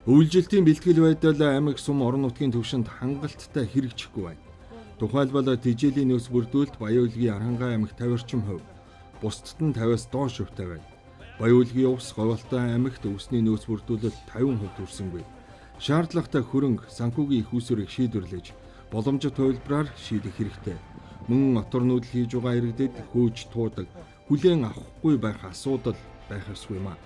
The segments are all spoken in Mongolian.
Өвлжилтийн бэлтгэл байдал аймаг, сум, орон нутгийн түвшинд хангалттай хэрэгжихгүй байна. Тухайлбал Тэжээлийн нөөц бүрдүүлэлт Баян-Өлгийн Архангай аймагт 50 орчим хувь, бусдад нь 50-аас доош хувьтай байна. Баян-Өлгийн Увс, Говьалтай аймагт өвсний нөөц бүрдүүлэлт 50% хүрсэнгүй. Шаардлагатай хөрөнгө, санхүүгийн их усүрийг шийдвэрлэж, боломжит хувилбараар шийдэх хэрэгтэй. Мөн отор нүүдэл хийж байгаа иргэдэд хөөж туудаг, хүлээн авахгүй байх асуудал байх ёсгүй юм а.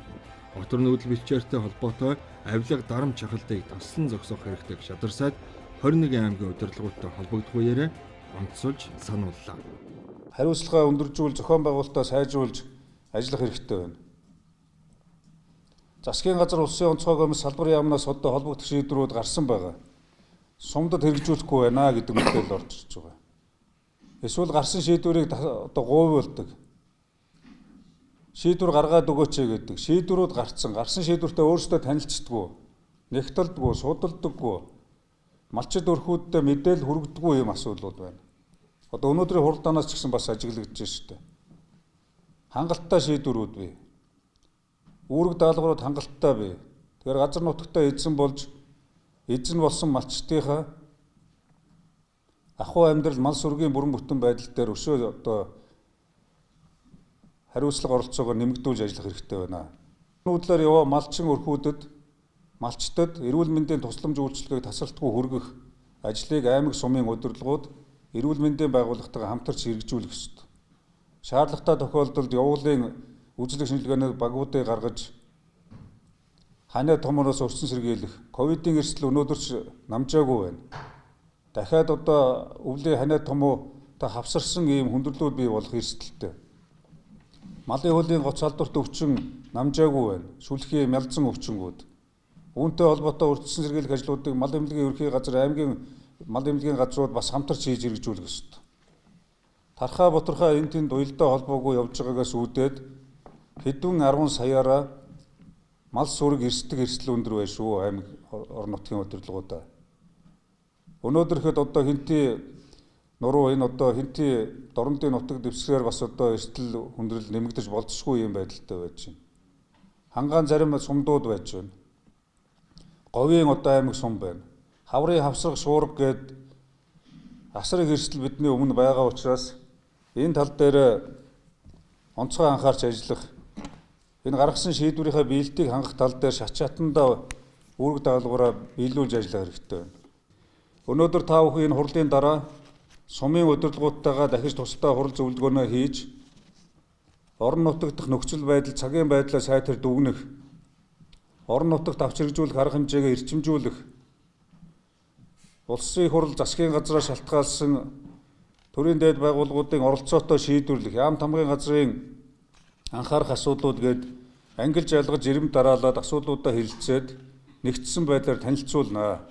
Отор нүүдэл бэлчээртэй холбоотой авилга, дарамт шахалтыг тослон зогсоох хэрэгтэй гэж шадар сайд 21 аймгийн удирдлагуудтай холбогдох үеэрээ онцолж санууллаа. Хариуцлагаа өндөржүүл, зохион байгуулалтаа сайжруулж ажиллах хэрэгтэй байна. Засгийн газар, улсын онцгой комисс, салбар яамнаас одоо холбогдох шийдвэрүүд гарсан байгаа. Сумдад хэрэгжүүлэхгүй байна гэдэг мэдээлэл орж ирж байгаа. Эсвэл гарсан шийдвэрийг одоо гуйвуулдаг. Шийдвэр гаргаад өгөөч гэдэг. Шийдвэрүүд гарцсан. Гарсан шийдвэртээ өөрсдөө танилцдаггүй, нэгтэлдэггүй, судалдаггүй. Малчид өрхүүддээ мэдээлэл хүргдэггүй юм асуудлууд байна. Одоо өнөөдрийн хуралдаанаас ч гэсэн бас ажиглагдж шүү дээ. Хангалттай шийдвэрүүд бий. Үүрэг даалгаврууд хангалттай бий. Тэгэхээр газар нутагтаа эзэн болж, эзэн болсон малчдынхаа ахуй амьдрал, мал сүргийн бүрэн бүтэн байдал дээр өшөө одоо хариуцлага оролцоогоор нэмэгдүүлж ажиллах хэрэгтэй байна. Нүүдлээр яваа малчин өрхүүдэд, малчдад эрүүл мэндийн тусламж үйлчилгээг тасралтгүй хүргэх ажлыг аймаг, сумын удирдлагууд эрүүл мэндийн байгууллагатайгаа хамтарч хэрэгжүүлэх ёстой. Шаардлагатай тохиолдолд явуулын үйлчлэг шинжилгээний багуудыг гаргаж, ханиа томороос өрсөн сэргийлэх. Ковидын эрсдэл өнөөдөр ч намжаагүй байна. Дахиад одоо өвлийн ханиа томуу та хавсарсан ийм хүндрэлүүд бий болох эрсдэлтэй. Малын хөлийн гоц салдварт өвчин намжаагүй байна. Шүлхий, мялзан өвчнгүүд. Үүнтэй холбоотой урьдчилан сэргийлэх ажлуудыг мал эмнэлгийн ерөнхий газар, аймгийн мал эмнэлгийн газрууд бас хамтарч хийж хэрэгжүүлэх ёстой. Тархаа бутархаа энэ тэнд уялдаа холбоогүй явж байгаагаас үүдээд хэдэн 10 саяараа мал сүрэг эрсдэг эрсдэл өндөр байна шүү аймаг, орон нутгийн удирдлагуудаа. Өнөөдөр ихэд одоо Хэнтий нуруу, энэ одоо Хэнтий дорнодын нутаг дэвсгэрээр бас одоо эрсдэл хүндрэл нэмэгдэж болзошгүй юм байдалтай байж байна. Хангаан зарим сумдууд байж байна. Говийн одоо аймаг сум байна. Хаврын хавсраг шуурга гээд асар их эрсдэл бидний өмнө байгаа учраас энэ тал дээр онцгой анхаарч ажиллах, энэ гаргасан шийдвэрийнхээ биелэлтийг хангах тал дээр шат шатандаа үүрэг даалгавраа биелүүлж ажиллах хэрэгтэй байна. Өнөөдөр та бүхэн энэ хурлын дараа сумын удирдлагуудтайгаа дахиж тусдаа хурал зөвлөгөөнөө хийж, орон нутаг дахь нөхцөл байдал, цагийн байдлаа сайтар дүгнэх, орон нутагт авч хэрэгжүүлэх арга хэмжээгээ эрчимжүүлэх, улсын их хурл, засгийн газраас шалтгаалсан төрийн дээд байгууллагуудын оролцоотой шийдвэрлэх, яам тамгын газрын анхаарах асуудлууд гээд ангилж ялгаж, ирэм дараалаад асуудлуудаа хэлэлцээд нэгдсэн байдлаар танилцуулна.